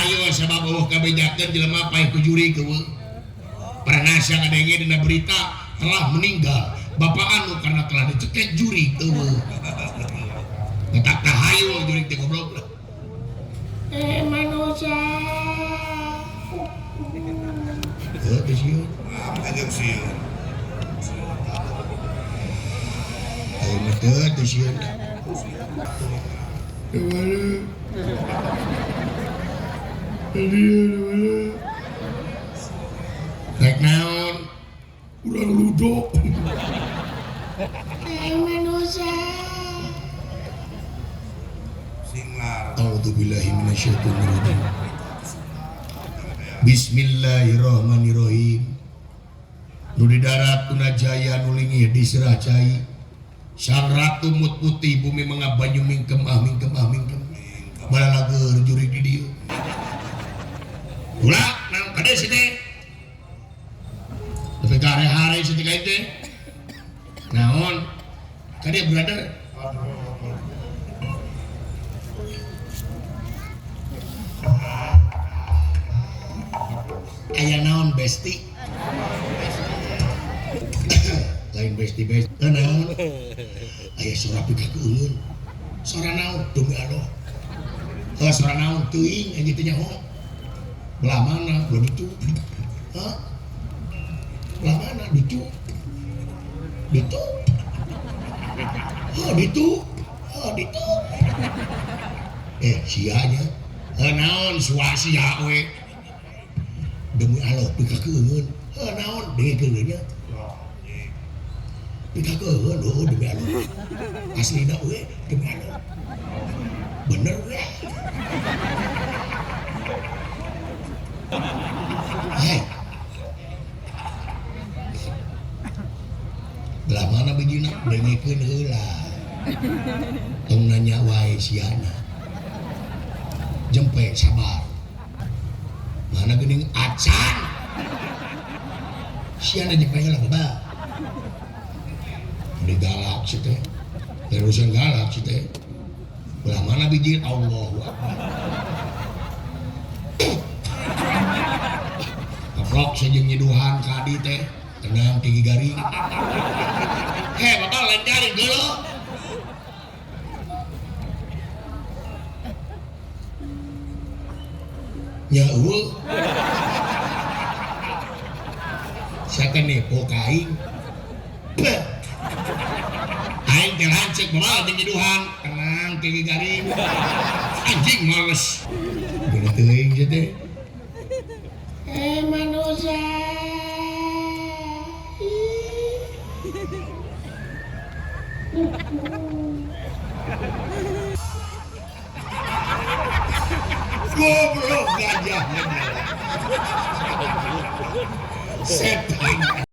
Tahayo sabab eueuh kabejakeun jelema paeh ku jurig eueuh. Pernah sia ngadenge dina berita telah meninggal bapak anu karena telah dicekek jurig eueuh. Tak tahayo jurig teh goblok lah. Eh manusia. Heuh teh sieun. Anjing sieun. Aing mah teu teh sieun. Rek naon? Urang ludok. Eh manusia. Singlar. A'udzubillahi minasyaitonirrajim. Bismillahirrahmanirrahim. Nu di darat Tunajaya nu lingih diserah cai. Sang Ratu Mut Putih bumi mangga banyu mingkem ah mingkem ah mingkem. Balalageur jurig di dieu. Ulah nang kade si teh. Tapi hare-hare si teh ka teh. Naon? Kade brother. Aya naon besti? Lain besti besti. Naon? Aya suara pika keungeun. Suara naon? Demi Allah. Oh, suara naon teuing anjing teh nyaho. Belah mana? Belum itu. Hah? Belah mana? Ditu. Ditu. Oh, ditu. Oh, ditu. Sianya. Naon suasia we. Demi Allah pika keungeun. Heuh naon dengekeun nya. Pika keungeun oh demi Allah. Aslina we demi Allah. Bener we. Hei. Belah mana bijina dengekeun heula. Tong nanya wae siana. Jempe sabar. Mana geuning acan. Siana jempe heula bapak. Udah galak sih teh. Terusan galak sih teh. Belah mana biji Allahu Akbar. Kaprok sejeung nyiduhan ka adi teh. Tenang tinggi garing. Heh bapak lain garing geuleuh. Nya eueuh. Sia teh nipu ka aing. Aing teh lanceuk bawa jeung nyiduhan. Tenang tinggi garing. Anjing males. Geuleuh teuing sia teh. Eh manusia. Goblok gajah. Setan.